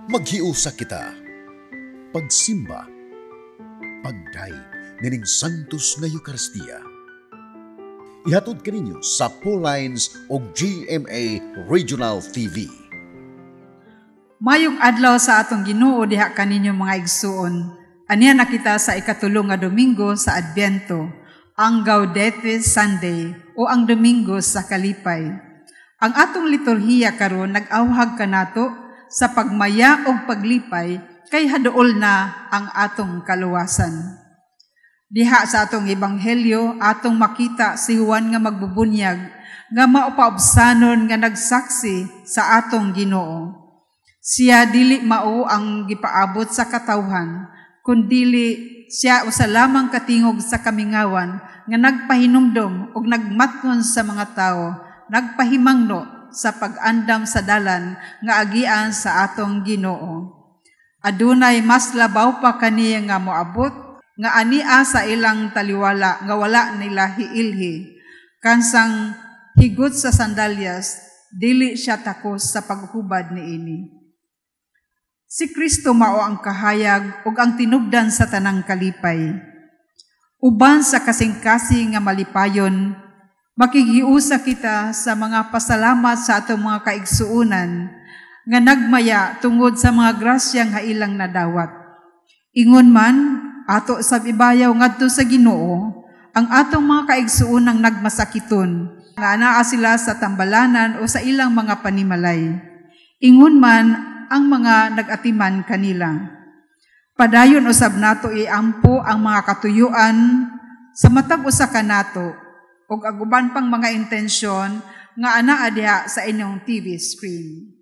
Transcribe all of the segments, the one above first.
Maghiusa kita. Pagsimba. Pagdayeg nining Santos nga Eucharistia. Ihatod kaninyo sa Lines o GMA Regional TV. Mayong adlaw sa atong Ginoo diha kaninyo, mga igsuon. Aniya na kita sa ikatulo nga Domingo sa Adbyento, ang Gaudete Sunday o ang Domingo sa Kalipay. Ang atong liturhiya karon nag-awhag kanato sa pagmaya og paglipay kay haduol na ang atong kaluwasan. Diha sa atong ebanghelyo, atong makita si Juan nga magbubunyag nga maupaubsanon nga nagsaksi sa atong Ginoo. Siya dili mao ang gipaabot sa katawhan, kundili siya usa lamang katingog sa kamingawan nga nagpahinumdom ug nagmatngon sa mga tawo, nagpahimangno sa pag-andam sa dalan nga agian sa atong Ginoo. Adunay mas labaw pa kaniya nga moabot nga ania sa ilang taliwala nga wala nila hiilhi. Kansang higot sa sandalyas, dili siya takos sa paghubad niini. Si Kristo mao ang kahayag ug ang tinubdan sa tanang kalipay. Uban sa kasing-kasing nga malipayon, makigiusa kita sa mga pasalamat sa atong mga kaigsuonan nga nagmaya tungod sa mga grasya nga ilang nadawat. Ingon man, ato sab ibayaw ngadto sa Ginoo ang atong mga kaigsuonang nagmasakiton nga anaa sila sa tambalanan o sa ilang mga panimalay. Ingon man ang mga nag-atiman kanila. Padayon usab nato iampo ang mga katuyuan sa matag usa kanato ug ang uban pang mga intensyon nga anaa diha sa inyong TV screen.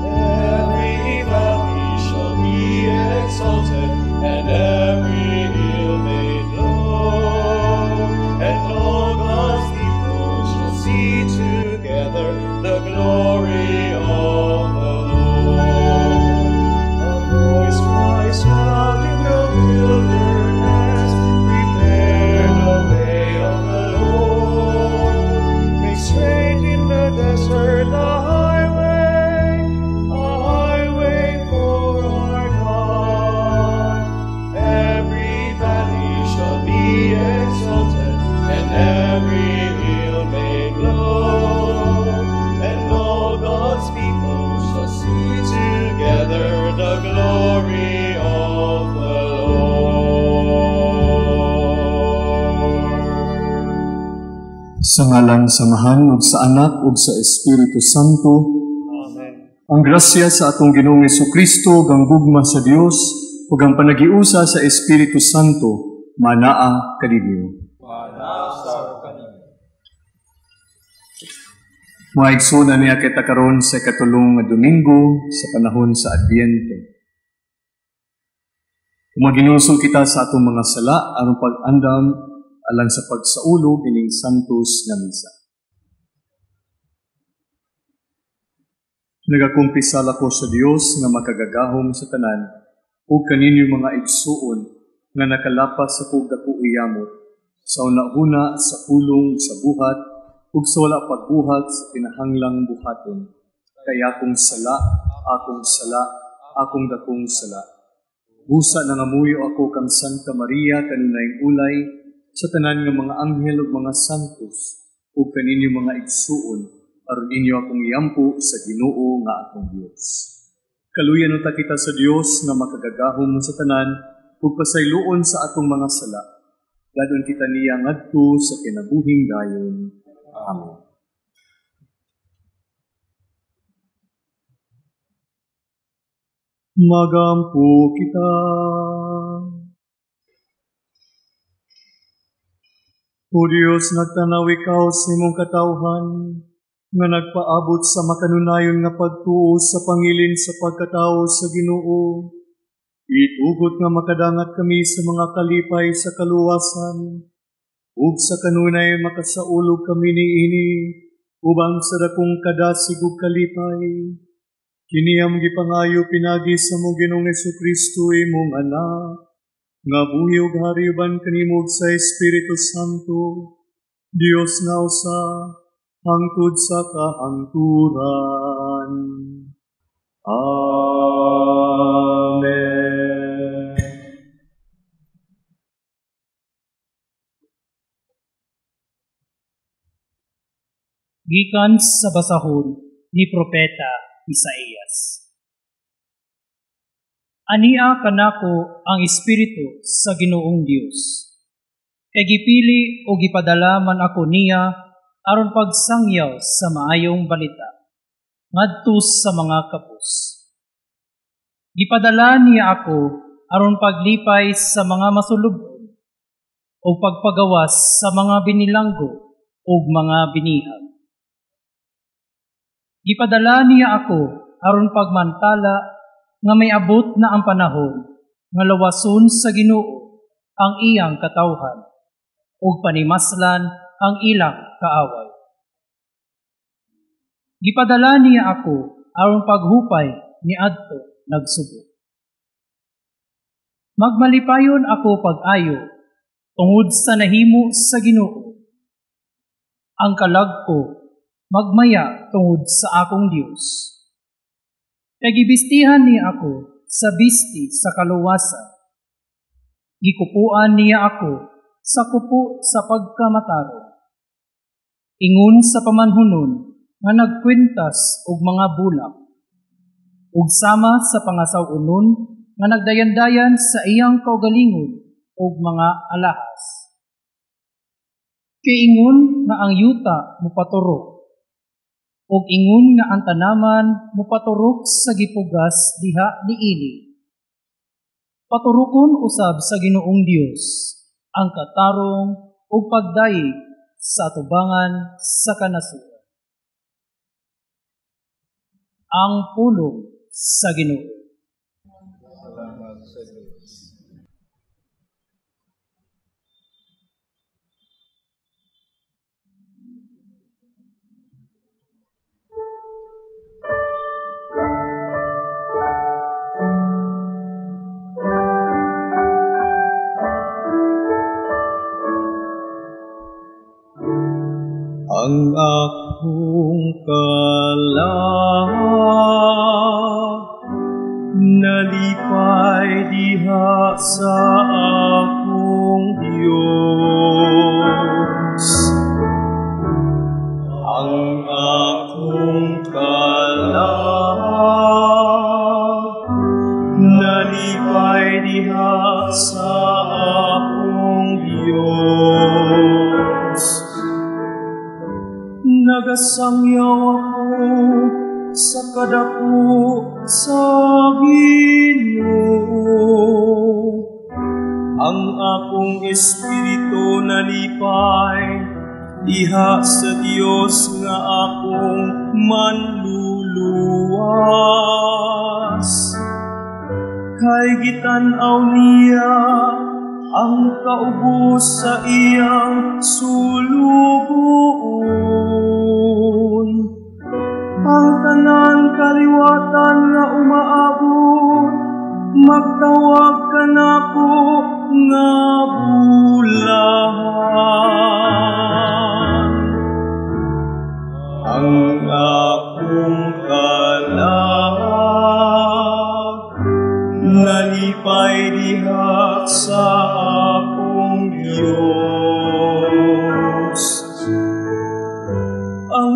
Every valley shall be exalted, and every hill made low. And all God's people shall see together the glory of the Lord. A voice cries out in the wilderness, "Prepare the way of the Lord. Make straight in the desert a highway for our God." Every valley shall be exalted, and every hill made low. And all God's people shall see together the glory of the Lord. Sa ngalan sa Amahan ug sa Anak ug sa Espiritu Santo. Amen. Ang grasya sa atong Ginoong Kristo, ug ang gugma sa Dios ug ang panagiusa sa Espiritu Santo manaa kaninyo. Mga igsoon, niya kita karon sa ikatulong nga Domingo sa panahon sa Adbyento. Maginusol kita sa atong mga sala aron pag-andam alang sa pagsaulog ining Santos nga Misa. Nagakumpisal ako sa Dios nga makagagahom sa tanan ug kaninyo, mga igsuon, nga nakalapas sa kog dako iyamot sa una-una, sa pulong, sa buhat. ug sa wala pagbuhat sa kinahanglang buhaton. Kay akong sala, akong sala, akong dakong sala. Busa nangamuyo ako kang Santa Maria kanunayng ulay, sa tanan nga mga anghel ug mga santos, ug kaninyo mga igsuon, aron inyo akong iampo sa Ginoo nga atong Dios. Kaluyan unta kita sa Dios nga makagagahom sa tanan, ug pasayloon sa atong mga sala. Dadon kita niya ngadto sa kinabuhing dayon. Amen. Magampo kita. O Dios, nagtanaw ikaw sa imong katawhan, nga nagpaabot sa makanunayon nga pagtuo sa pangilin sa pagkatao sa Ginoo. Itugot nga makadangat kami sa mga kalipay sa kaluwasan, ug sa kanunay makasaulog kami niini, ubang sa dakong kadasig ug kalipay. Kini ang gipangayo pinagi sa mo Ginoong Hesukristo imong anak, nga buhi ug hari uban kanimo sa Espiritu Santo, Dios nga usa, hangtod sa kahangturan. Amen. Gikan sa basahon ni Propeta Isaías. Ania kanako ang espiritu sa Ginoong Dios. Kay gipili o gipadala man ako niya aron pagsangyaw sa maayong balita ngadto sa mga kapos. Gipadala niya ako aron paglipay sa mga masulubon o pagpagawas sa mga binilanggo ug mga binihag. Gipadala niya ako aron pagmantala nga may abot na ang panahon nga lawason sa Ginoo ang iyang katawhan ug panimaslan ang ilang kaaway. Gipadala niya ako aron paghupay niadto nagsubo. Magmalipayon ako pag-ayo tungod sa nahimo sa Ginoo. Ang kalag ko magmaya tungod sa akong Dios. Kay gibistihan niya ako sa bisti sa kaluwasan. Gikupuan niya ako sa kupo sa pagkamatarong. Ingon sa pamanhunon nga nagkwintas og mga bulak, ug sama sa pangasaw-unon nga nagdayandayan sa iyang kaugalingon og mga alahas. Kay ingon nga ang yuta mopaturok, ug ingon nga ang tanaman mopaturok sa gipugas diha niini. Paturokon usab sa Ginoong Dios ang katarong ug pagdayeg sa atubangan sa kanasuran. Ang pulong sa Ginoo. Salamat sa Diyos. Ang akong kalag nalipay diha sa akong Diyos. Ang akong kalag nalipay diha sa akong Diyos. Nagasangyaw ako sa kadako sa Ginoo. Ang akong espiritu nalipay diha sa Dios nga akong manluluwas. Kay gitan-aw niya ang kaubos sa iyang sulugoon. Ang tanan kaliwatan nga umaabot, magtawag kanako nga bulahan.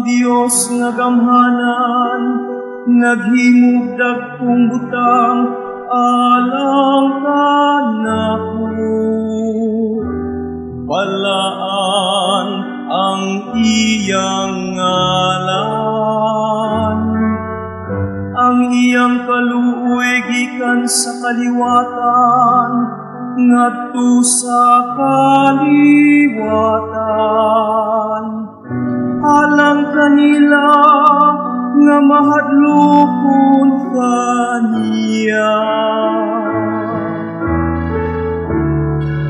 Ang Dios nga gamhanan, naghimog dagkong butang alang kanako. Balaan ang iyang ngalan. Ang iyang kaluoy gikan sa kaliwatan ngadto sa kaliwatan. Alang kanila nga mahadlokon kaniya.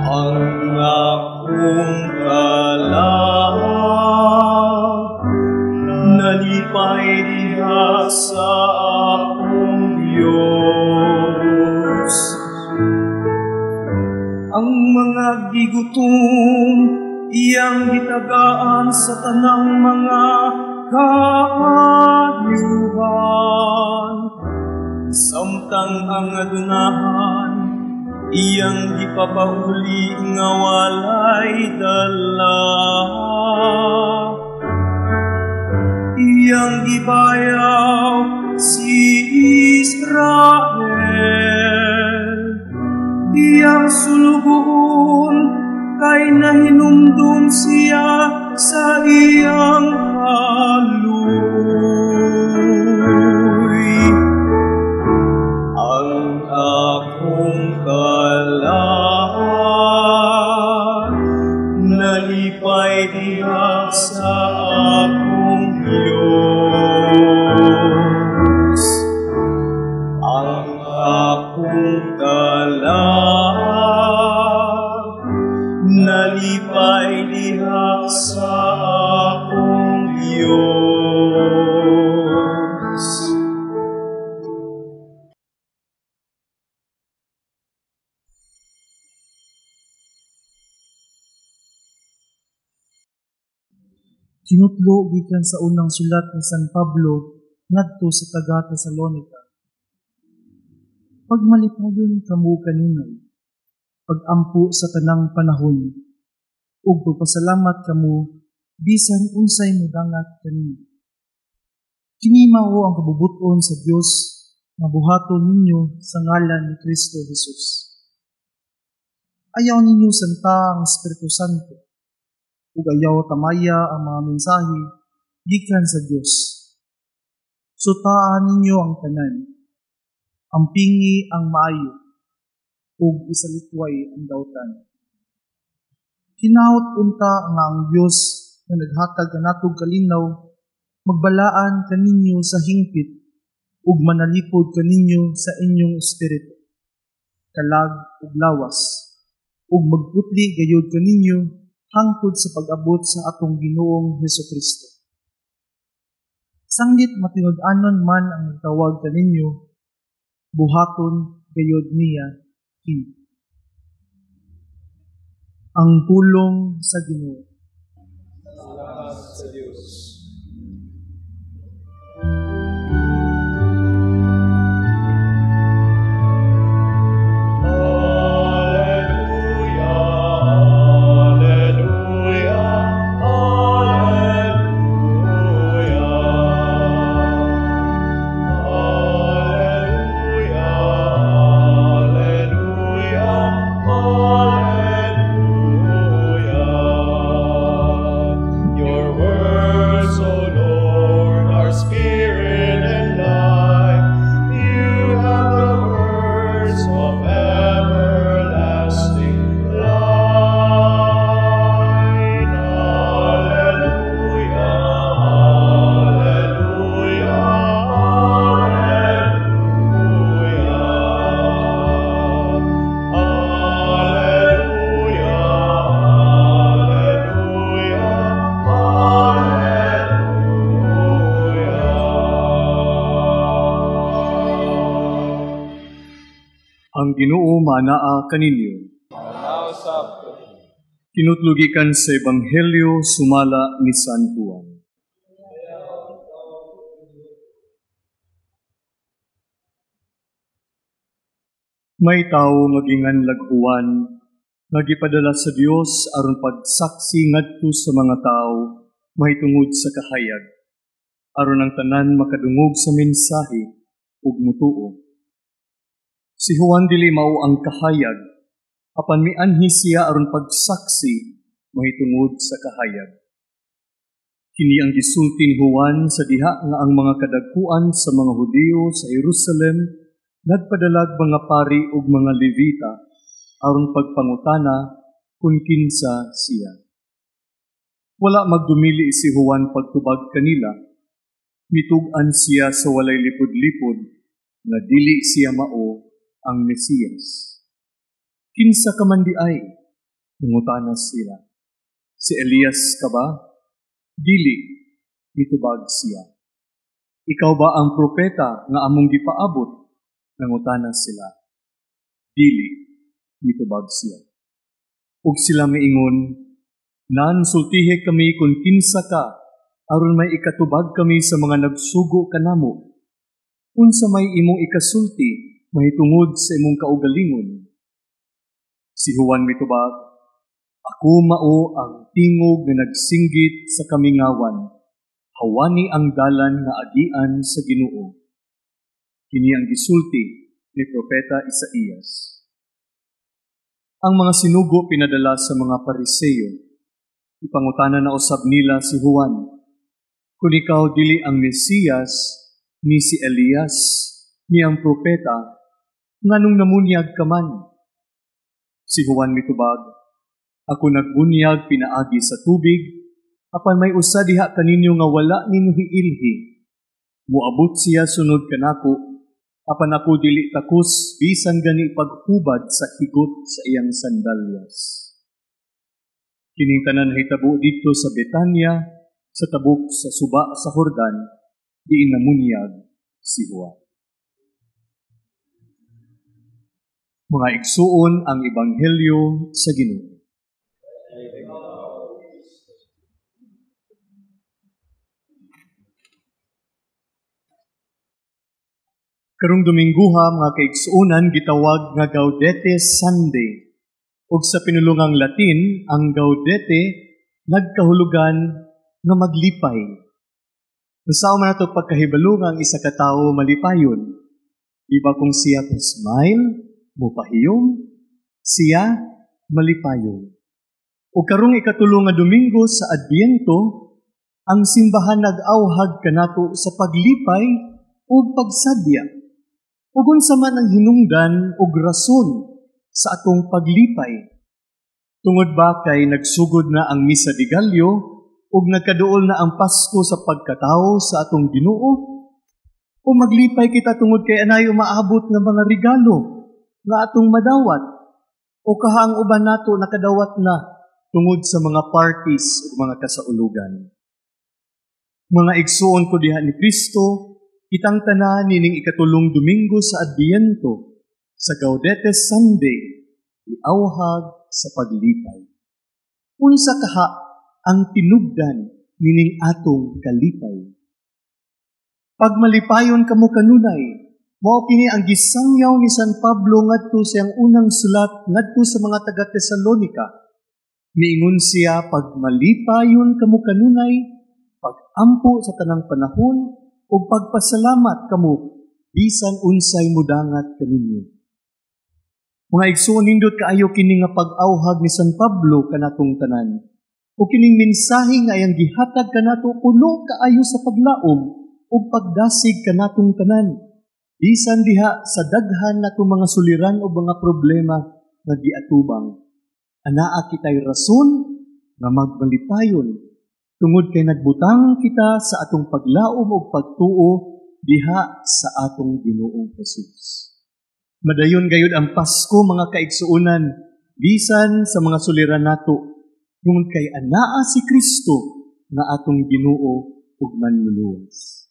Ang akong kalag nalipay diha sa akong Diyos. Ang mga gigutom iyang gitagaan sa tanang mga kaayuhan. Samtang ang adunahan iyang gipapauli nga walay dala. Iyang gibayaw si Israel, iyang sulugoon kay nahinumdum siya sa iyang kaluoy. Ang akong kalag nalipay diha sa akong Diyos. Ang akong kalag nalipay diha sa akong Diyos. Kinutlo gikan sa unang sulat ni San Pablo ngadto sa taga Tesalonica. Pagmalipayon kamo kanunay, pagampo sa tanang panahon, ug pagpasalamat kamo bisan unsay modangat kaninyo. Kini mao ang kabubut-on sa Dios nga buhaton ninyo sa ngalan ni Kristo Jesus. Ayaw ninyo santa ang Espiritu Santo, ug ayaw tamaya ang mga mensahe gikan sa Dios. Sutaan ninyo ang tanan, ampingi ang maayo, ug isalikway ang dautan. Hinaot unta nga ang Dios nga naghatag kanatog kalinaw, magbalaan kaninyo sa hingpit ug manalipod kaninyo sa inyong espiritu, kalag ug lawas, ug magputli gayud kaninyo hangtod sa pag-abot sa atong Ginoong Hesukristo. Sanglit matinud-anon man ang nagtawag kaninyo, buhaton gayud niya kini. Ang pulong sa Ginoo. Salamat sa Dios. Ang Ginoo maanaa kaninyo. Kinutlugikan sa Ebanghelyo sumala ni San Juan. May tawo nga ginganlag Juan nga gipadala sa Dios aron pagsaksi ngadto sa mga tawo mahitungod sa kahayag. Aron ang tanan makadungog sa mensahe ug mutuo. Si Juan dili mao ang kahayag, apan mianhi siya aron pagsaksi mahitungod sa kahayag. Kini ang gisulti ni Juan sa diha nga ang mga kadagkuan sa mga Hudiyo sa Jerusalem nagpadalag mga pari ug mga Levita aron pagpangutana kung kinsa siya. Wala magdumili si Juan pagtubag kanila. Mitug-an siya sa walay lipod-lipod nga dili siya mao ang Mesiyas. "Kinsa ka man diay?" nangutana sila. "Si Elias ka ba?" "Dili," mitubag siya. "Ikaw ba ang propeta nga among gipaabot?" nangutana sila. "Dili," mitubag siya. Ug sila miingon, "Nan sultihi kami kung kinsa ka, aron may ikatubag kami sa mga nagsugo kanamo. Unsa may imong ikasulti mahitungod sa imong kaugalingon?" Si Juan mitubag, "Ako mao ang tingog nga nagsinggit sa kamingawan, 'Hawani ang dalan nga agian sa Ginoo.'" Kini ang gisulti ni Propeta Isaías. Ang mga sinugo pinadala sa mga Pariseyo. Ipangutana na usab nila si Juan, "Kung ikaw dili ang Mesiyas, ni si Elias, ni ang propeta, nganong namunyag ka man?" Si Juan mitubag, "Ako nagbunyag pinaagi sa tubig, apan may usa diha kaninyo nga wala ninyo hiilhi. Muabot siya sunod kanako, apan ako dili takos bisan gani paghubad sa higot sa iyang sandalyas." Kining tanan nahitabo didto sa Betania, sa tabok sa suba sa Jordan, diin namunyag si Juan. Mga igsuon, ang Ebanghelyo sa Ginoo. Karong Domingguha, mga kaigsuonan, gitawag nga Gaudete Sunday. Ug sa pinulungang Latin, ang Gaudete nagkahulugan nga maglipay. Unsaon man ato pagkahibalo nga ang isa ka tawo malipayon? Di ba kung siya smile, mupahiyom, siya malipayon. Ug karong ikatulo nga Domingo sa Adbiento, ang simbahan nag-awhag kanato sa paglipay ug pagsadya. Ug unsa man ang hinungdan ug rason sa atong paglipay? Tungod ba kay nagsugod na ang Misa de Gallo ug nagkaduol na ang Pasko sa pagkatawo sa atong Ginoo? O maglipay kita tungod kay anay umaabot nga mga regalo nga atong madawat? O kaha ang uban nato nakadawat na tungod sa mga parties ug mga kasaulugan? Mga igsuon ko diha ni Kristo, kitang tanan nining ikatulong Domingo sa Adbiento, sa Gaudete Sunday, iawhag sa paglipay. Unsa kaha ang tinubdan nining atong kalipay? Pagmalipayon kamo kanunay, mao kini ang gisangyaw ni San Pablo ngadto sa iyang unang sulat ngadto sa mga taga Tesalonika. Miingon siya, pagmalipayon kamo kanunay, pagampo sa tanang panahon, ug pagpasalamat kamo bisan unsay mudangat kaninyo. Mga igsoon, nindot kaayo kini nga pag-awhag ni San Pablo kanatong tanan. O kining mensahe nga iyang gihatag kanato puno kaayo sa paglaom ug pagdasig kanatong tanan. Bisan diha sa daghan natong mga suliran o mga problema nga giatubang, anaa kitay rason nga magmalipayon tungod kay nagbutang kita sa atong paglaom ug pagtuo diha sa atong Ginoong Hesus. Madayon gayud ang Pasko, mga kaigsuonan, bisan sa mga suliran nato, tungod kay anaa si Kristo nga atong Ginoo ug manluluwas.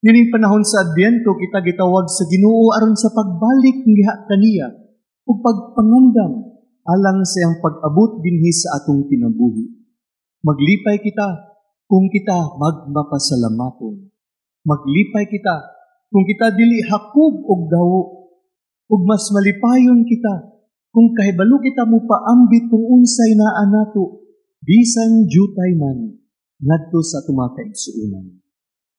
Nining panahon sa Adbiento, kita gitawag sa Ginoo aron sa pagbalik diha kaniya ug pagpangandam alang sa iyang pag-abot dinhi sa atong kinabuhi. Maglipay kita kung kita magmapasalamaton. Maglipay kita kung kita dili hakob og dawo. Ug mas malipayon kita kung kahibalo kita mopaambit kung unsay naa nato, bisan jutay man ngadto sa atong mga kaigsuonan.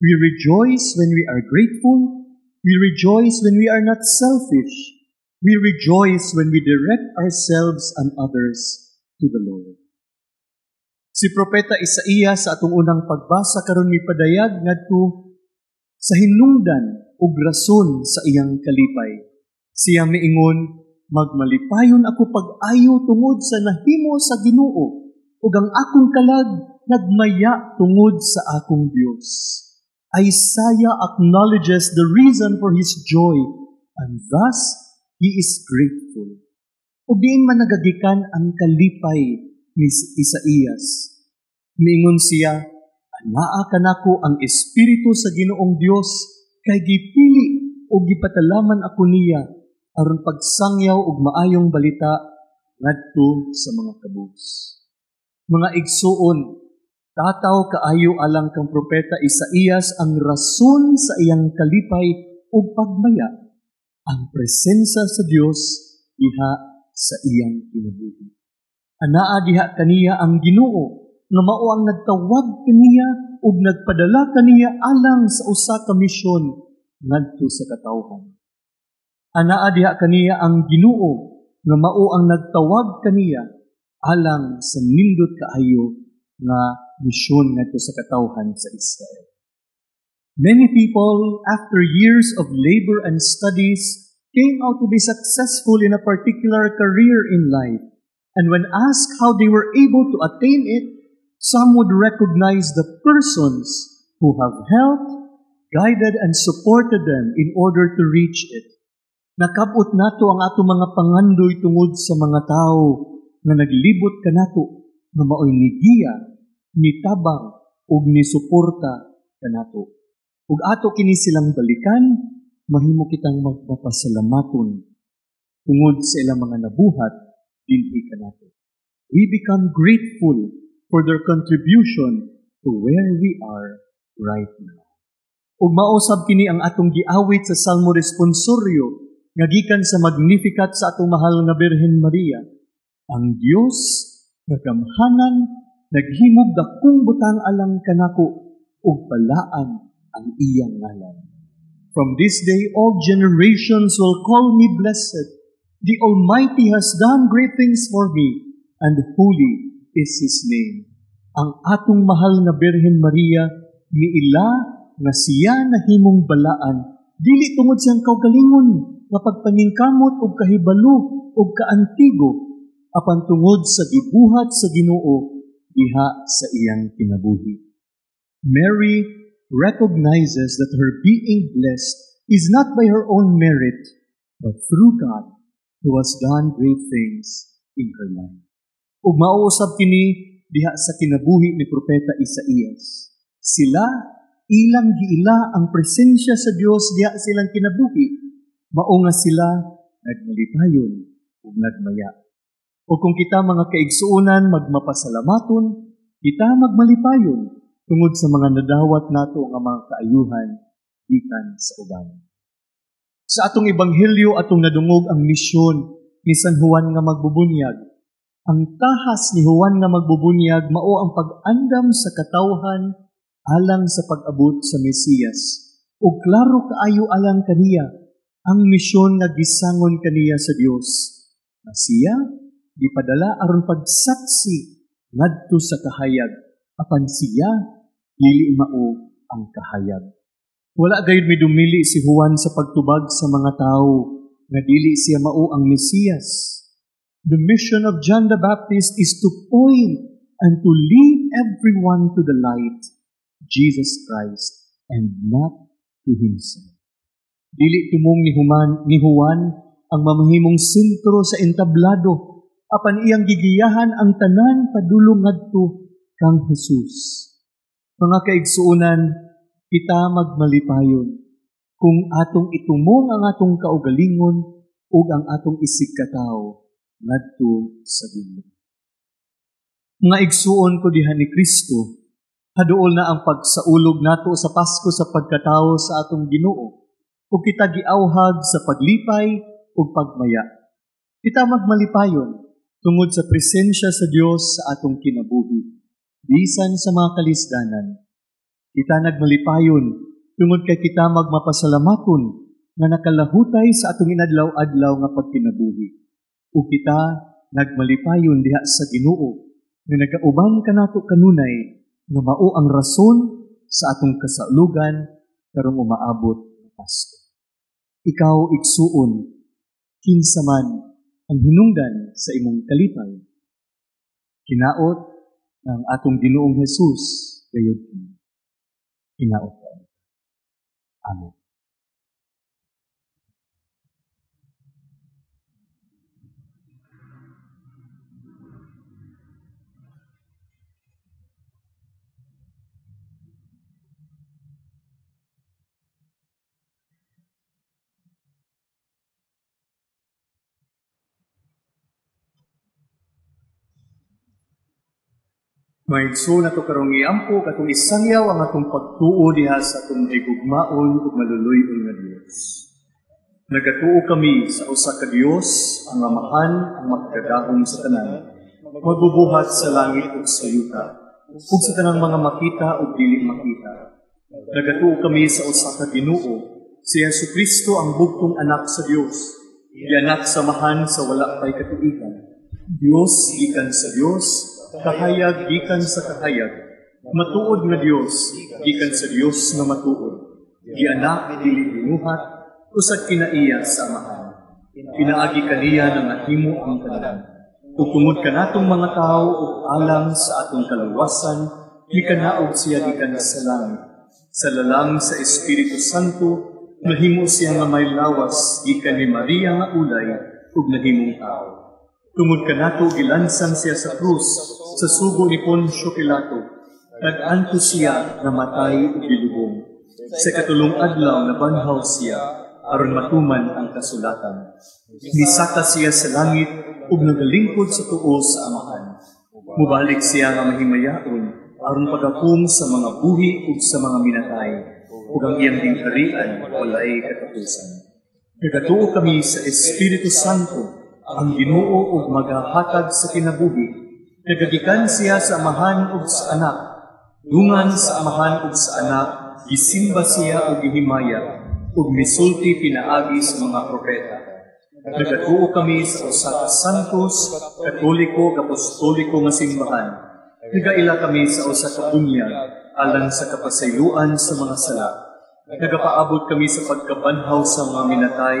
We rejoice when we are grateful. We rejoice when we are not selfish. We rejoice when we direct ourselves and others to the Lord. Si Propeta Isaías sa atong unang pagbasa karon mipadayag ngadto sa hinungdan ug rason sa iyang kalipay. Siya miingon, "Magmalipayon ako pag-ayo tungod sa nahimo sa Ginoo, ug ang akong kalag nagmaya tungod sa akong Dios." Isaiah acknowledges the reason for his joy, and thus he is grateful. Ug diin man nagagikan ang kalipay ni Isaías? Miingon siya, "Anaa kanako ang espiritu sa Ginoong Dios, kay gipili ug gipatalaman ako niya aron pagsangyaw og maayong balita ngadto sa mga kabus." Mga igsuon, tataw kaayo alang kang Propeta Isaías ang rason sa iyang kalipay ug pagmaya, ang presensya sa Dios diha sa iyang kinabuhi. Anaa diha kaniya ang Ginoo nga mao ang nagtawag kaniya ug nagpadala kaniya alang sa usa ka misyon ngadto sa katawhan. Anaa diha kaniya ang Ginoo nga mao ang nagtawag kaniya alang sa nindot kaayo nga misyon ngadto sa katawhan sa Israel. Many people, after years of labor and studies, came out to be successful in a particular career in life. And when asked how they were able to attain it, some would recognize the persons who have helped, guided, and supported them in order to reach it. Nakabot nato ang ato mga pangandoy tungod sa mga tao nga naglibot kanato nga maoy nigiya, nitabang ug nisuporta kanato. Ug ato kini silang balikan, mahimo kitang magpapasalamaton tungod sa ilang mga nabuhat dinhi kanato. We become grateful for their contribution to where we are right now. Ug mao sab kini ang atong giawit sa Salmo Responsorio nga gikan sa Magnificat sa atong mahal nga Birhen Maria. "Ang Dios nga gamhanan naghimog dakong butang alang kanako, ug balaan ang iyang ngalan. From this day all generations will call me blessed. The Almighty has done great things for me, and holy is His name." Ang atong mahal nga Birhen Maria miila nga siya nahimong balaan dili tungod siyang kaugalingon nga pagpaningkamot og kahibalo og kaantigo, apan tungod sa gibuhat sa Ginoo diha sa iyang kinabuhi. Mary recognizes that her being blessed is not by her own merit, but through God who has done great things in her life. Ug mao usab kini diha sa kinabuhi ni Propeta Isaías. Sila, ilang giila ang presensya sa Dios diha silang kinabuhi. Mao nga sila nagmalipayon ug nagmaya. O kung kita, mga kaigsuonan, magmapasalamaton, kita magmalipayon tungod sa mga nadawat nato nga mga kaayuhan gikan sa uban. Sa atong ebanghelyo, atong nadungog ang misyon ni San Juan nga magbubunyag. Ang tahas ni Juan nga magbubunyag mao ang pag-andam sa katawhan alang sa pag-abot sa Mesiyas. Ug klaro kaayo alang kaniya ang misyon nga gisangon kaniya sa Dios. Nga siya gipadala aron pagsaksi ngadto sa kahayag, apan siya dili mao ang kahayag. Wala gayud midumili si Juan sa pagtubag sa mga tawo nga dili siya mao ang Mesiyas. The mission of John the Baptist is to point and to lead everyone to the light, Jesus Christ, and not to himself. Dili tumong ni Juan ang mamahimong sentro sa entablado, apan iyang gigiyahan ang tanan padulong ngadto kang Jesus. Mga kaigsuonan, kita magmalipayon kung atong itumong ang atong kaugalingon ug ang atong isigkatawo ngadto sa Ginoo. Mga igsuon ko diha ni Kristo, haduol na ang pagsaulog nato sa Pasko sa pagkatawo sa atong Ginoo, ug kita giawhag sa paglipay ug pagmaya. Kita magmalipayon tungod sa presensya sa Dios sa atong kinabuhi, bisan sa mga kalisdanan. Kita nagmalipayon tungod kay kita magmapasalamaton nga nakalahutay sa atong inadlaw-adlaw nga pagkinabuhi. Ug kita nagmalipayon diha sa Ginoo nga nagauban kanato kanunay nga mao ang rason sa atong kasalugan karong umaabot nga Pasko. Ikaw igsuon, kinsa man ang hinungdan sa imong kalipay. Hinaot ang atong Ginoong Hesus gayud kini. Hinaot ka. Amen. Maigsoon ato karong iampo katong isangyaw ang atong pagtuo diha sa atong higugmaon ug maluluy-on nga Dios. Nagatuo kami sa usa ka Dios, ang Amahan, ang makagagahom sa tanan, magbubuhat sa langit ug sa yuta, ug sa tanang mga makita ug dili makita. Nagatuo kami sa usa ka Ginoo, si Jesucristo ang bugtong anak sa Dios, gianak sa Amahan sa wala pay katuigan. Dios gikan sa Dios, kahayag gikan sa kahayag, matuod nga Dios gikan sa Dios nga matuod, gianak dili binuhat, usag kinaiya sa Amahan. Pinaagi kaniya nga nahimo ang tanan. Ug tungod kanatong mga tawo ug alang sa atong kaluwasan, mikanaog siya gikan sa langit. Sa lalang sa Espiritu Santo, nahimo siya nga may lawas gikan ni Maria nga ulay ug nahimong tawo. Tungod kanato gilansang siya sa krus sa sugo ni Poncio Pilato. Nag-anto siya namatay ug gilubong. Sa katulong adlaw nabanhaw siya aron matuman ang kasulatan. Nisaka siya sa langit ug nagalingkod sa tuo sa Amahan. Mubalik siya nga mahimayaon aron pagapom sa mga buhi ug sa mga minatay, ug ang iyang gingharian walay katapusan. Nagatuo kami sa Espiritu Santo, ang Ginoo ug magahatag sa kinabuhi. Nagagikan siya sa Amahan ug sa Anak. Dungan sa Amahan ug sa Anak, gisimba siya ug gihimaya, ug misulti pinaagi sa mga propeta. Nagatuo kami sa usa ka santos, katoliko, apostoliko nga simbahan. Nagaila kami sa usa ka bunyag alang sa kapasayloan sa mga sala. Nagapaabot kami sa pagkabanhaw sa mga minatay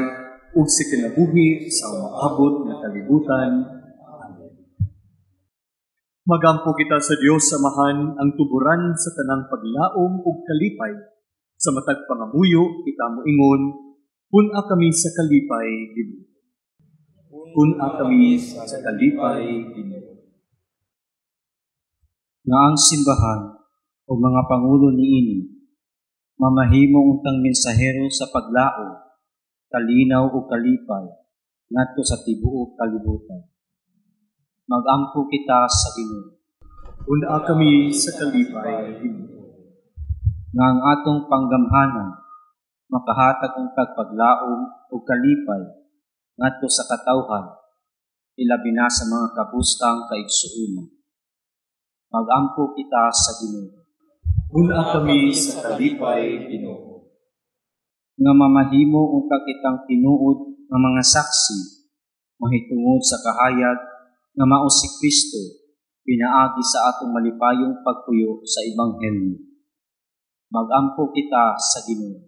ug sa kinabuhi sa umaabot nga kalibutan. Amen. Magampo kita sa Dios Amahan ang tuburan sa tanang paglaom ug kalipay. Sa matag pangamuyo kita moingon, pun-a kami sa kalipay, Ginoo. Pun-a kami sa kalipay, Ginoo. Nga ang simbahan o mga pangulo niini mamahimo untang mensahero sa paglaom, kalinaw o kalipay ngadto sa tibuok kalibutan. Magampo kita sa Ginoo. Pun-a kami sa kalipay, Ginoo. Nga ang atong panggamhanan makahatag untag paglaom o kalipay ngadto sa katawhan, ilabi na sa mga kabustang kaigsuonan. Magampo kita sa Ginoo. Pun-a kami sa kalipay, Ginoo. Nga mamahimo unta kitang tinuod nga mga saksi mahitungod sa kahayag nga mao si Kristo pinaagi sa atong malipayong pagpuyo sa ebanghelyo. Magampo kita sa Ginoo.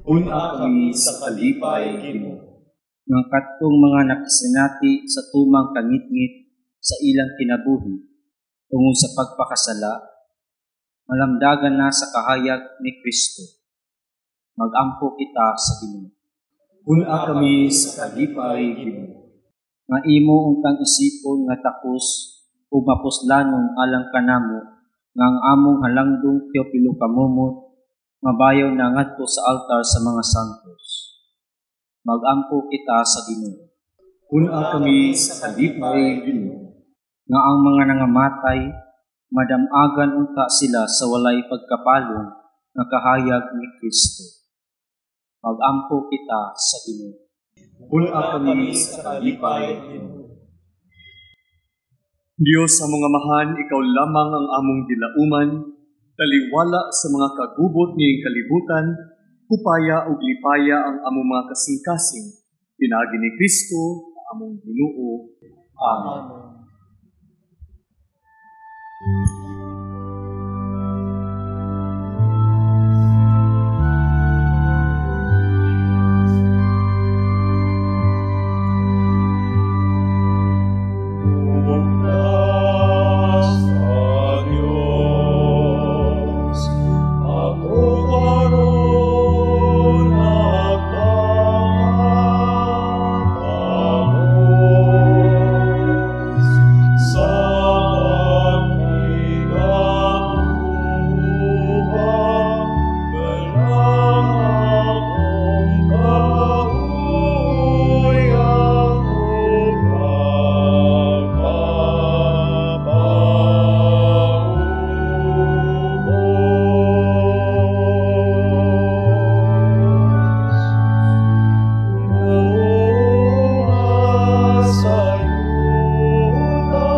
Pun-a kami sa kalipay, Ginoo. Nga kadtong mga nakasinati sa tumang kangitngit sa ilang kinabuhi tungod sa pagpakasala, malamdagan na sa kahayag ni Kristo. Magampo kita sa Ginoo. Pun-a kami sa kalipay, Ginoo. Nga imo untang isipon nga takos ug mapuslanon alang kanamo nga ang among halangdong Teopilo Camomot mabayaw na ngadto sa altar sa mga santos. Magampo kita sa Ginoo. Pun-a kami sa kalipay, Ginoo. Nga ang mga nangamatay madamagan unta sila sa walay pagkapalong nga kahayag ni Kristo. Magampo kita sa Ginoo. Pun-a kami sa kalipay, Ginoo. Diyos, among Amahan, ikaw lamang ang among gilauman, Taliwala sa mga kagubot nining kalibutan, kupaya ug lipaya ang among mga kasing-kasing. Pinaagi ni Kristo, ang among Ginoo. Amen. Amen. Bugnas sa Diyos, ako karon nagpatapos sa pagkigabuha, kanang akong kauyang ug nagkapaubos. Bunga sa yuta,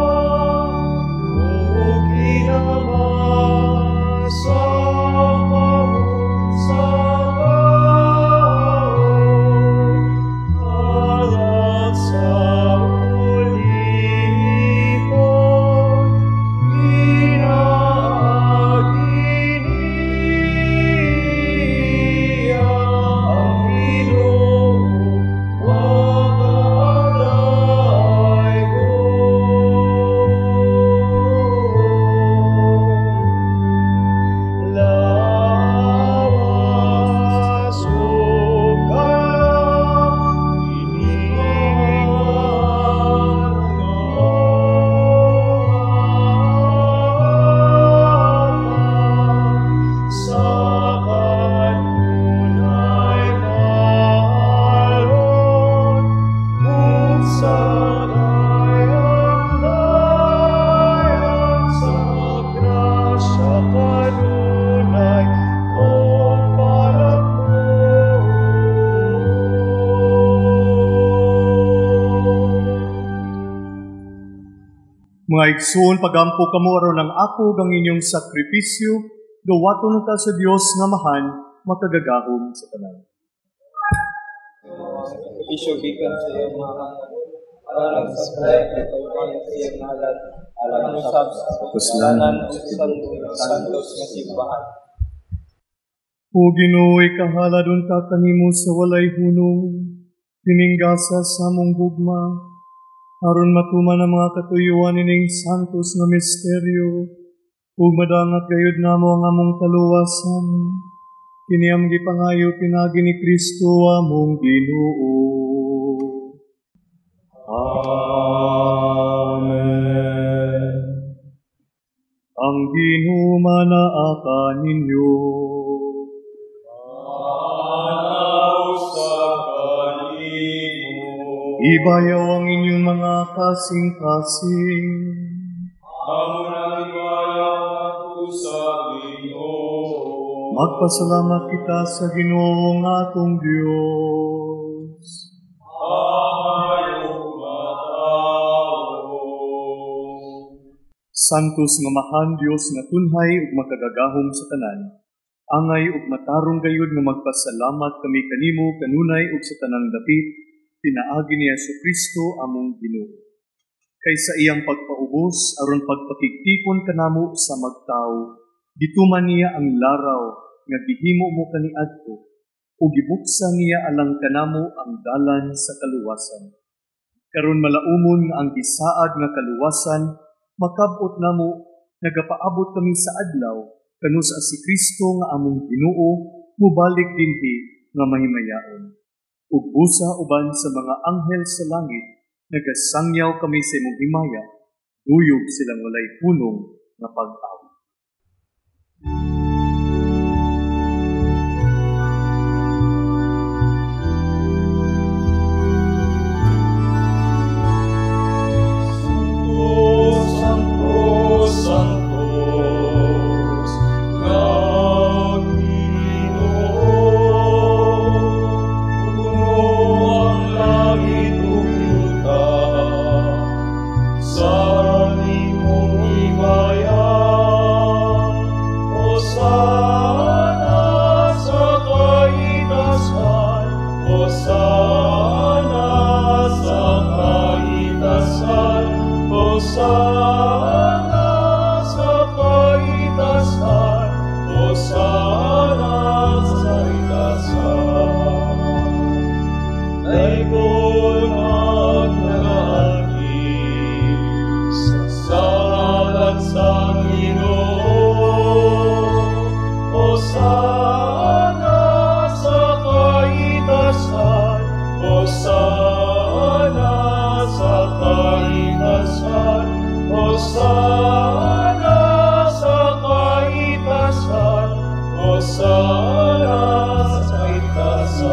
ug ginamasa kamo sa tao, alang sa ulipon, pinaagi niya ang Ginoo, makadaygon. Lawas ug kalag, iningan sa kanunay maalon, ug sa dayan-dayan sa grasya kanunay ug palamon. Mga igsoon, pagampo kamo aron ang ako ug ang inyong sakripisyo, gawaton ta sa Dios nga Amahan, makagagahom sa tanan. Sakripisyo gikan sa iyang mga kamot, alang sa kadayon ug kaluwayan sa iyang ngalan, alang usab sa kapuslanan ug sa santos nga simbahan. O Ginoo, ikahalad unta kanimo sa walay hunong, kininggasa sa among gugma, aron matuman ang mga katuyuan nining santos nga misteryo, ug madangat gayud namo ang among kaluwasan. Kini ang gipangayo pinaagi ni Kristo among Ginoo. Amen. Ang Ginoo manaa kaninyo. Manaw sa kanimo. Ibayaw ang inyong mga kasing-kasing. Amo nang ibayaw ngadto sa Ginoo. Magpasalamat kita sa Ginoo nga atong Dios. Maayo matawo. Santos nga Amahan Dios nga tunhay ug makagagahom sa tanan. Angay ug matarong gayud nga magpasalamat kami kanimo kanunay ug sa tanang dapit pinaagi ni Hesukristo among Ginoo. Kay sa iyang pagpaubos aron pagpakigtipon kanamo sa magtawo, gituman niya ang laraw nga gihimo mo kaniadto ug gibuksan niya alang kanamo ang dalan sa kaluwasan. Karon malaumon nga ang gisaad nga kaluwasan makab-ot namo, nagapaabot kami sa adlaw kanus-a si Kristo nga among Ginoo mobalik dinhi nga mahimayaon. Ug busa uban sa mga anghel sa langit nagasangyaw kami sa imong himaya, duyog silang walay hunong nga pag-awit. Santo, Santo, Santos, nga Ginoo, puno ang langit ug yuta sa imong himaya. Hosana sa kaitasan, Hosana sa kaitasan.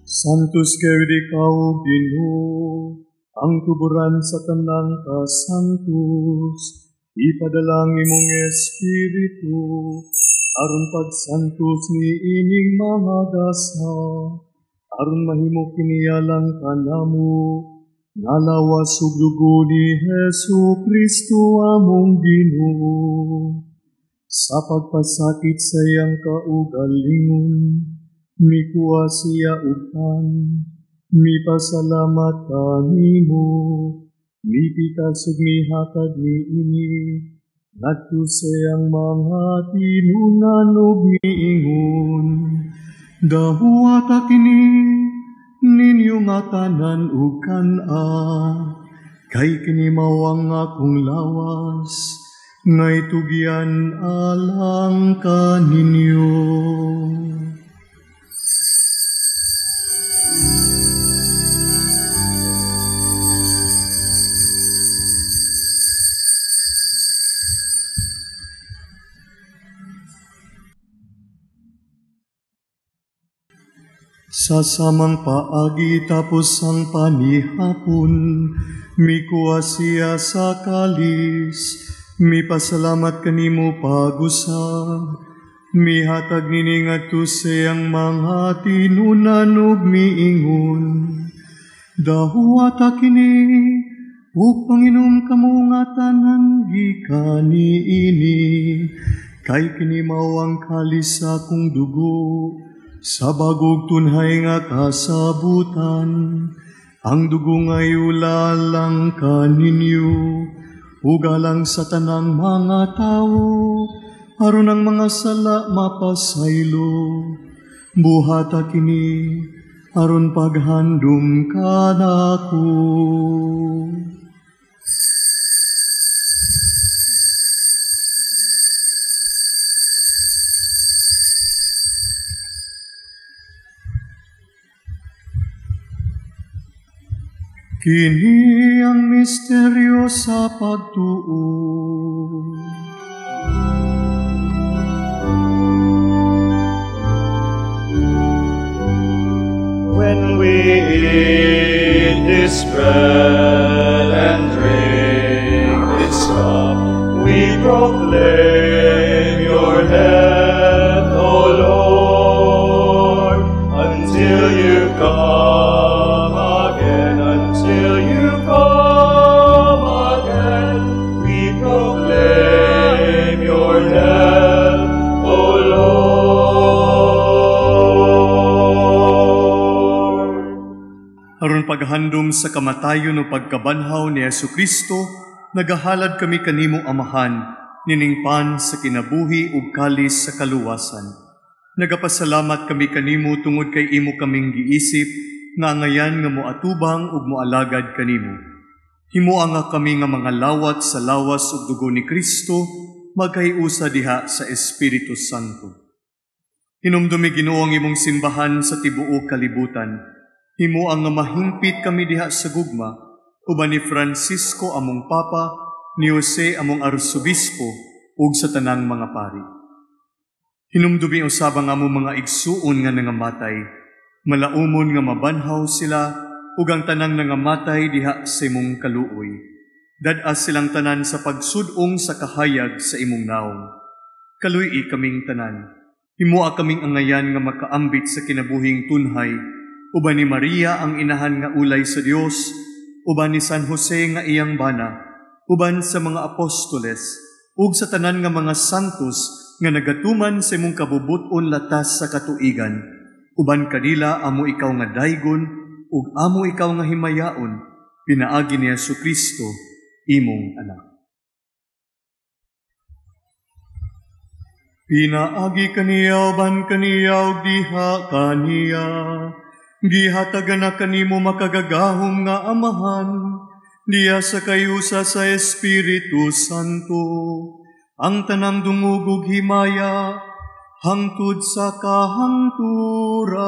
Santos kayo di ikaw, Ginoo, ang tuburan sa tanang kasantos. Ipadalang imong espiritu, aron pagsantos ni ining mga gasa, aron mahimo kiniyalang kanamo, nga lawas ug dugo ni Hesu Kristo among Ginoo. Sa pagpasakit sa iyang kaugalingon, mikuha siya og pan, mipasalamat kanimo, mipikas ug mihatag niini, ngadto sa iyang mga tinunan ug miingon, dahuwata kini ninyo nga tanan ug kan-a, kay kini mao ang akong lawas, nga itugyan alang kaninyo. Sa samang paagi tapos ang panihapon, mikuha siya sa kalis, mipasalamat kanimo pag-usab, mihatag nini ngadto sa iyang mga tinunan ug miingon, dahuwata kini, ug panginom kamo nga tanan gikan niini, kay kini mao ang kalis sa akong dugo, sa bagog tunhay nga kasabutan. Ang dugo nga iulalang kaninyo, ug alang sa tanang mga tawo, aron ang mga sala mapasaylo. Buhata kini, aron paghandom kanako. Kini ang misteryo sa pagtuo. When we eat this bread and drink this cup, we proclaim your death, O Lord, until you come again, until you come again, we proclaim your death, O Lord. Aron paghandom sa kamatayon o pagkabanhaw ni Jesu Kristo, nagahalad kami kanimo Amahan, nining pan sa kinabuhi ug kalis sa kaluwasan. Nagapasalamat kami kanimo tungod kay imo kaming giisip, nga angayan nga moatubang ug moalagad kanimo. Himoa nga kami nga mga lawat sa lawas ug dugo ni Kristo, magkahiusa diha sa Espiritu Santo. Hinumdumi Ginoo ang imong simbahan sa tibuok kalibutan. Himoa nga mahingpit kami diha sa gugma, uban ni Francisco among Papa, ni Jose among Arsobispo, ug sa tanang mga pari. Hinumdumi usab ang among mga igsuon nga nangamatay, malaumon nga mabanhaw sila, ug ang tanang nangamatay diha sa imong kaluoy. Dad-as silang tanan sa pagsud-ong sa kahayag sa imong naong. Kaluy-i kaming tanan. Himoa kaming angayan nga makaambit sa kinabuhing tunhay, uban ni Maria ang inahan nga ulay sa Dios, uban ni San Jose nga iyang bana, uban sa mga apostoles, ug sa tanan nga mga santos nga nagatuman sa imong kabubut-on latas sa katuigan. Uban kanila amo ikaw nga daygon, ug amo ikaw nga himayaon, pinaagi ni Jesu Kristo, imong anak. Pinaagi kaniya uban kaniya ug diha kaniya, gihatagan na kanimo makagagahom nga Amahan, diya sa kayusa sa Espiritu Santo, ang tanang dungog ug himaya, hangtod sa kahangturan.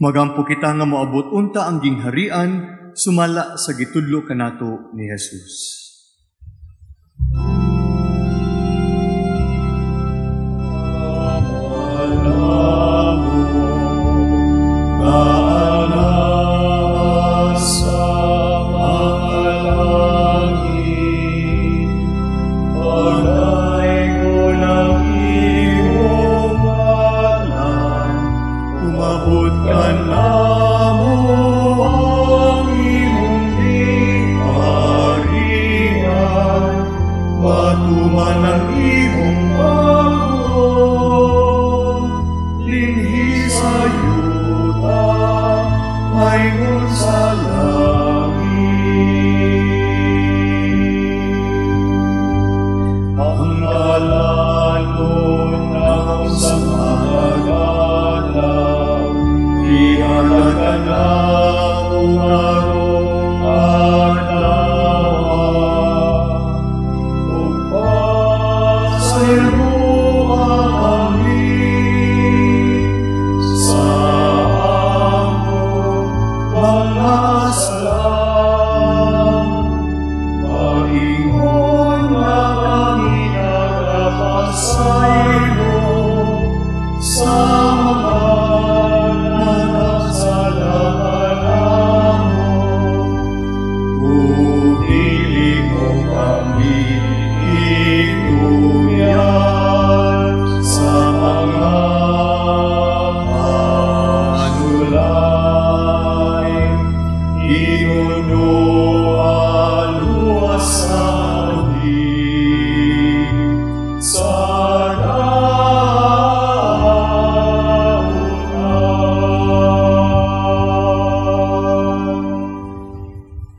Magampo kita nga moabot unta ang gingharian sumala sa gitudlo kanato ni Jesus.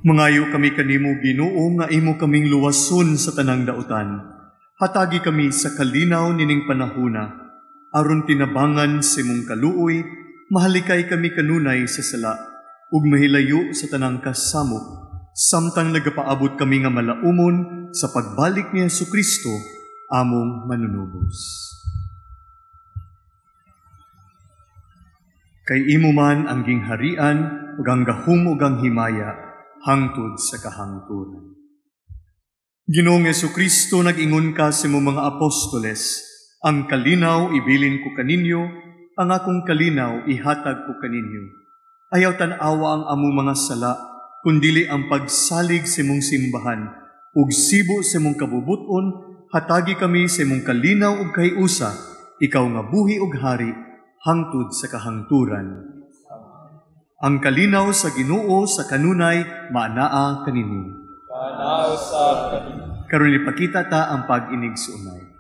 Mangayo kami kanimo, Ginoo, nga imo kaming luwason sa tanang dautan. Hatagi kami sa kalinaw nining panahuna, aron tinabangan sa imong kaluoy, mahalikay kami kanunay sa sala, ug mahilayo sa tanang kasamok, samtang nagapaabot kami nga malaumon sa pagbalik ni Hesukristo, among manunubos. Kay imo man ang gingharian, ug ang gahum ug ang himaya, hangtod sa kahangturan. Ginoong Hesukristo, nag-ingon ka sa imong mga apostoles, ang kalinaw ibilin ko kaninyo, ang akong kalinaw ihatag ko kaninyo. Ayaw tan-awa ang among mga sala, kundili ang pagsalig sa imong simbahan, ug sibo sa imong kabubuton, hatagi kami sa imong kalinaw ug kahiusa, ikaw nga buhi ug hari, hangtod sa kahangturan. Ang kalinaw sa Ginoo sa kanunay maanaa kaninyo. Maanaa sa kaninyo. Karon ipakita ta ang pag-inig sa unay.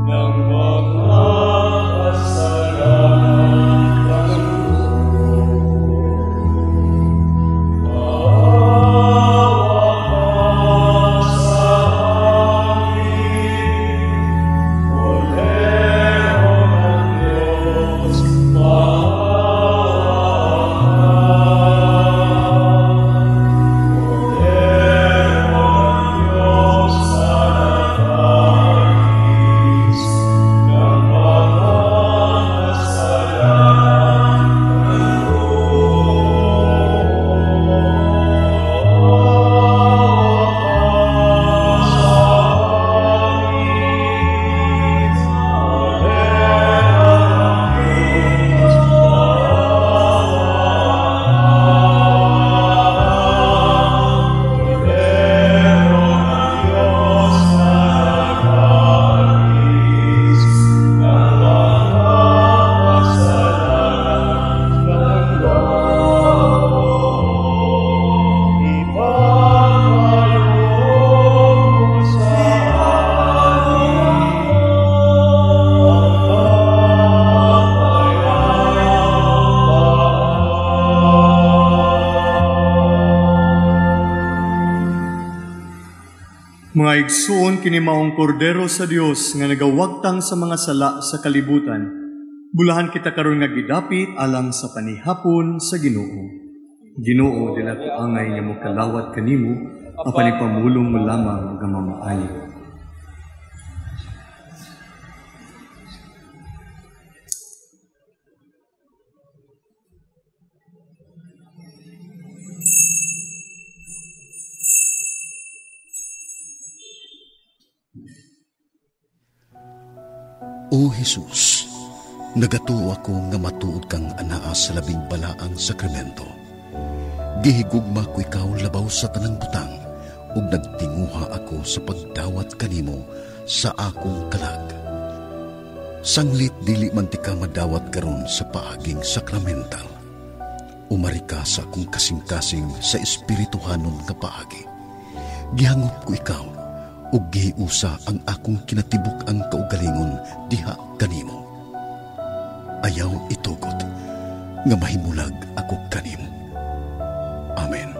Ng mga kasalanan. Mga igsuon, kini maong kordero sa Dios nga nagawagtang sa mga sala sa kalibutan. Bulahan kita karon nga gidapit alang sa panihapon sa Ginoo. Ginoo, dili ako angay nga mokalawat kanimo, apan ipamulong mo lamang nga mamaayo. O Jesus, nagatuo ako nga matuod kang anaa sa labing balaang sakramento. Gihigugma ko ikaw labaw sa tanang butang ug nagtinguha ako sa pagdawat kanimo sa akong kalag. Sanglit dili man tika madawat karon sa paaging sakramental. Umari ka sa akong kasing-kasing sa espirituhanon nga paagi. Gihangop ko ikaw ug gihiusa ang akong kinatibuk ang kaugalingon diha kanimo. Ayaw itugot nga mahimulag ako kanimo. Amen.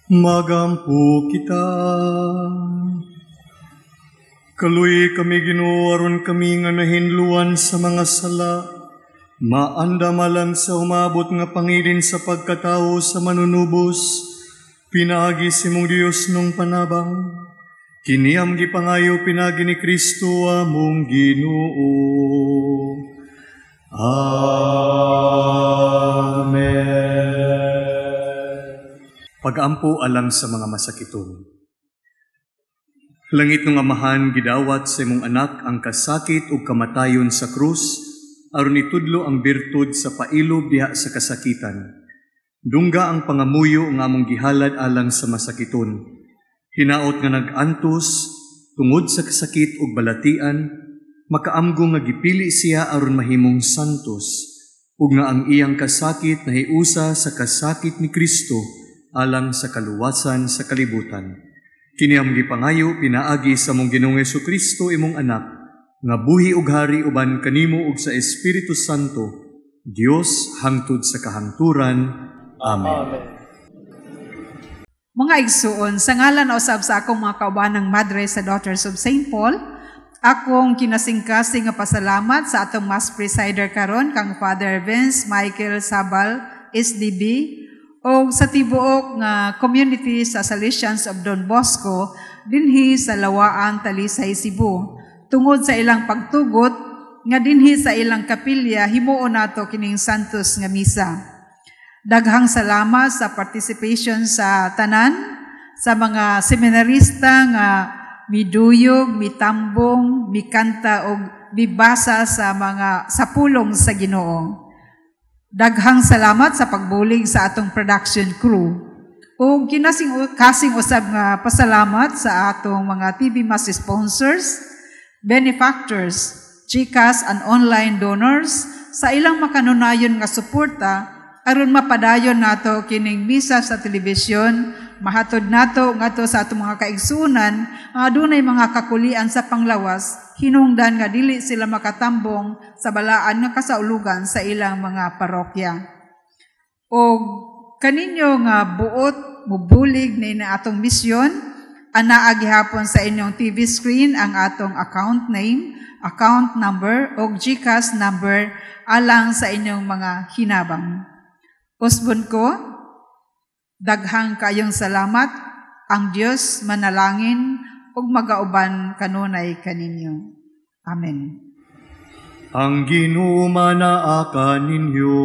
Magampo kita. Kaluy kami Ginoo aron kami nga nahinluan sa mga sala. Maandama lang sa umabot nga pangilin sa pagkatao sa manunubos. Pinaagi si mong Dios nung panabang. Kini ang gipangayo pinagi ni Kristo among Ginoo. Amen. Pag-ampo alang sa mga masakiton. Langit ng Amahan, gidawat sa imong anak ang kasakit ug kamatayon sa krus, aron itudlo ang birtud sa pailob diha sa kasakitan. Dungga ang pangamuyo nga among gihalad alang sa masakiton. Hinaot nga nag-antos tungod sa kasakit ug balatian, makaamgo nga gipili siya aron mahimong santos, ug nga ang iyang kasakit nahiusa sa kasakit ni Kristo alang sa kaluwasan sa kalibutan. Kini ang gipangayo pinaagi sa mong Ginoong Hesukristo imong anak, nga buhi ug hari uban kanimo ug sa Espiritu Santo, Dios hangtod sa kahangturan. Amen. Amen. Mga igsuon, sa ngalan usab sa akong mga kaubanang madre sa Daughters of St. Paul, akong kinasingkasing nga pasalamat sa atong Mass Presider karon kang Father Vince Michael Sabal, SDB, O sa tibuok nga community sa Salesians of Don Bosco dinhi sa Lawaan, Talisay, Cebu. Tungod sa ilang pagtugot nga dinhi sa ilang kapilya himuon nato kining Santos nga misa. Daghang salamat sa participation sa tanan, sa mga seminarista nga miduyog, mitambong, mikanta og mibasa sa mga sa pulong sa Ginoo. Daghang salamat sa pagbulig sa atong production crew. Ug kinasing kasing usab nga pasalamat sa atong mga TV Mass sponsors, benefactors, GCash and online donors sa ilang makanunayon nga suporta aron mapadayon nato kining misa sa telebisyon, mahatod nato ngadto sa atong mga kaigsuonan nga adunay mga kakulian sa panglawas, hinungdan nga dili sila makatambong sa balaan nga kasaulugan sa ilang mga parokya. Og kaninyo nga buot mubulig ni na atong misyon, anaa gihapon sa inyong TV screen ang atong account name, account number og GCash number alang sa inyong mga hinabang. Usbon ko, daghang kayong salamat, ang Dios manalangin ug magauban kanunay kaninyo. Amen. Ang Ginoo manaa kaninyo.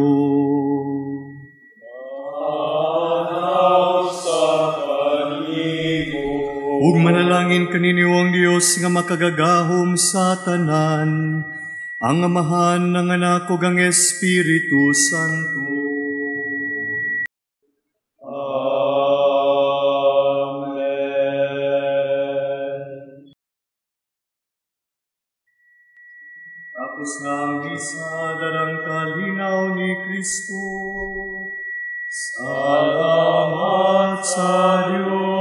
Ug manalangin kaninyo ang Dios nga makagagahom sa tanan, ang Amahan, ang Anak ug ang Espiritu Santo. Amen. Tapos na ang misa, darang kalinaw ni Kristo. Salamat sa Diyos.